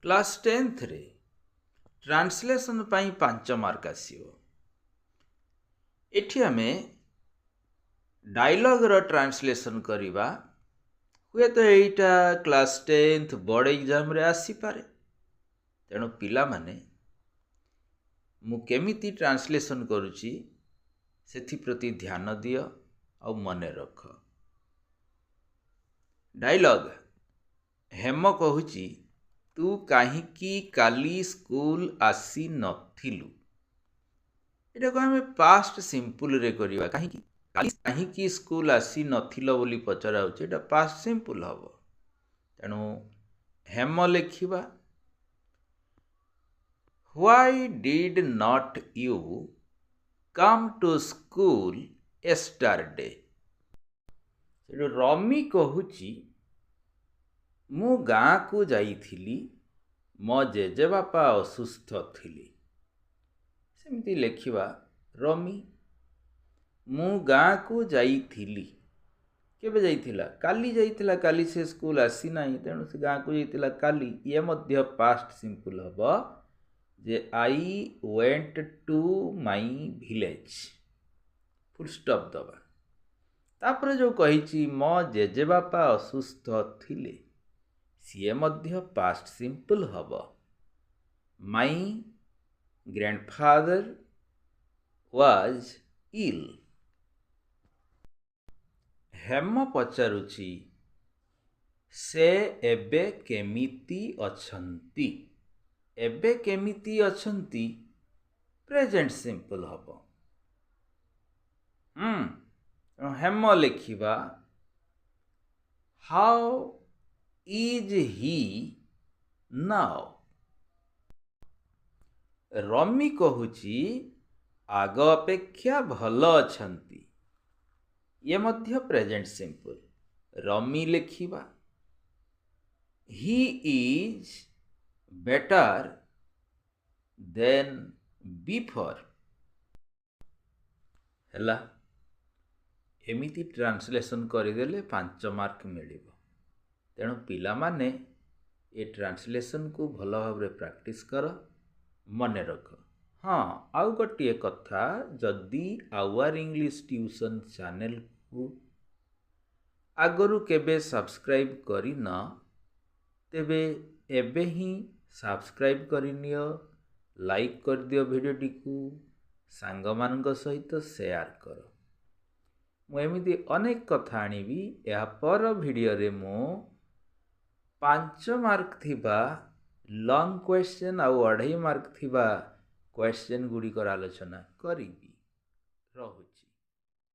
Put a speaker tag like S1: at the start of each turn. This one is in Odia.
S1: କ୍ଲାସ୍ 10ଥରେ ଟ୍ରାନ୍ସଲେସନ୍ ପାଇଁ 5 ମାର୍କ ଆସିବ। ଏଠି ଆମେ ଡାଇଲଗ୍ର ଟ୍ରାନ୍ସଲେସନ୍ କରିବା। ହୁଏତ ଏଇଟା କ୍ଲାସ୍ 10th ବୋର୍ଡ଼ ଏକ୍ଜାମରେ ଆସିପାରେ। ତେଣୁ ପିଲାମାନେ, ମୁଁ କେମିତି ଟ୍ରାନ୍ସଲେସନ୍ କରୁଛି ସେଥିପ୍ରତି ଧ୍ୟାନ ଦିଅ ଆଉ ମନେ ରଖ। ଡାଇଲଗ୍, ହେମ କହୁଛି, "ତୁ କାହିଁକି କାଲି ସ୍କୁଲ ଆସିନଥିଲୁ?" ଏଟାକୁ ଆମେ ପାଷ୍ଟ ସିମ୍ପୁଲରେ କରିବା। କାହିଁକି କାଲି କାହିଁକି ସ୍କୁଲ ଆସିନଥିଲ ବୋଲି ପଚରା ହେଉଛି, ଏଇଟା ପାଷ୍ଟ ସିମ୍ପୁଲ ହେବ। ତେଣୁ ହେମ ଲେଖିବା, "Why did not you come to school yesterday?" ସେଠୁ ରମି କହୁଛି, "ମୁଁ ଗାଁକୁ ଯାଇଥିଲି, ମୋ ଜେଜେବାପା ଅସୁସ୍ଥ ଥିଲେ।" ସେମିତି ଲେଖିବା ରମି, ମୁଁ ଗାଁକୁ ଯାଇଥିଲି। କେବେ ଯାଇଥିଲା? କାଲି ଯାଇଥିଲା। କାଲି ସେ ସ୍କୁଲ ଆସିନାହିଁ, ତେଣୁ ସେ ଗାଁକୁ ଯାଇଥିଲା କାଲି। ଇଏ ମଧ୍ୟ ପାଷ୍ଟ ସିମ୍ପୁଲ ହେବ ଯେ "I went to my village", full stop ଦେବା। ତାପରେ ଯେଉଁ କହିଛି ମୋ ଜେଜେବାପା ଅସୁସ୍ଥ ଥିଲେ, ସିଏ ମଧ୍ୟ ପାଷ୍ଟ ସିମ୍ପଲ ହେବ, "My grandfather was ill." ହେମ ପଚାରୁଛି, ସେ ଏବେ କେମିତି ଅଛନ୍ତି? ଏବେ କେମିତି ଅଛନ୍ତି, ପ୍ରେଜେଣ୍ଟ ସିମ୍ପଲ ହେବ। ହେମ ଲେଖିବା, "How is he now?" Rummy କହୁଛି, ଆଗ ଅପେକ୍ଷା ଭଲ ଅଛନ୍ତି। ଇଏ ମଧ୍ୟ ପ୍ରେଜେଣ୍ଟ ସିମ୍ପଲ। ରମି ଲେଖିବା, "He is better than before." ହେଲା, ଏମିତି ଟ୍ରାନ୍ସଲେସନ୍ କରିଦେଲେ 5 ମାର୍କ ମିଳିବ। ତେଣୁ ପିଲାମାନେ, ଏ ଟ୍ରାନ୍ସଲେସନ୍କୁ ଭଲ ଭାବରେ ପ୍ରାକ୍ଟିସ୍ କର, ମନେ ରଖ। ହଁ, ଆଉ ଗୋଟିଏ କଥା, ଯଦି ଆୱାର ଇଂଲିଶ ଟ୍ୟୁସନ୍ ଚ୍ୟାନେଲକୁ ଆଗରୁ କେବେ ସବସ୍କ୍ରାଇବ୍ କରିନ, ତେବେ ଏବେ ହିଁ ସବସ୍କ୍ରାଇବ୍ କରିନିଅ, ଲାଇକ୍ କରିଦିଅ ଭିଡ଼ିଓଟିକୁ, ସାଙ୍ଗମାନଙ୍କ ସହିତ ସେୟାର କର। ମୁଁ ଏମିତି ଅନେକ କଥା ଆଣିବି। ଏହା ପର ଭିଡ଼ିଓରେ ମୁଁ 5 ମାର୍କ ଥିବା ଲଙ୍ଗ୍ କ୍ୱେଶ୍ଚନ୍ ଆଉ 2.5 ମାର୍କ ଥିବା କ୍ୱେଶ୍ଚନ୍ ଗୁଡ଼ିକର ଆଲୋଚନା କରିବି। ରହୁଛି।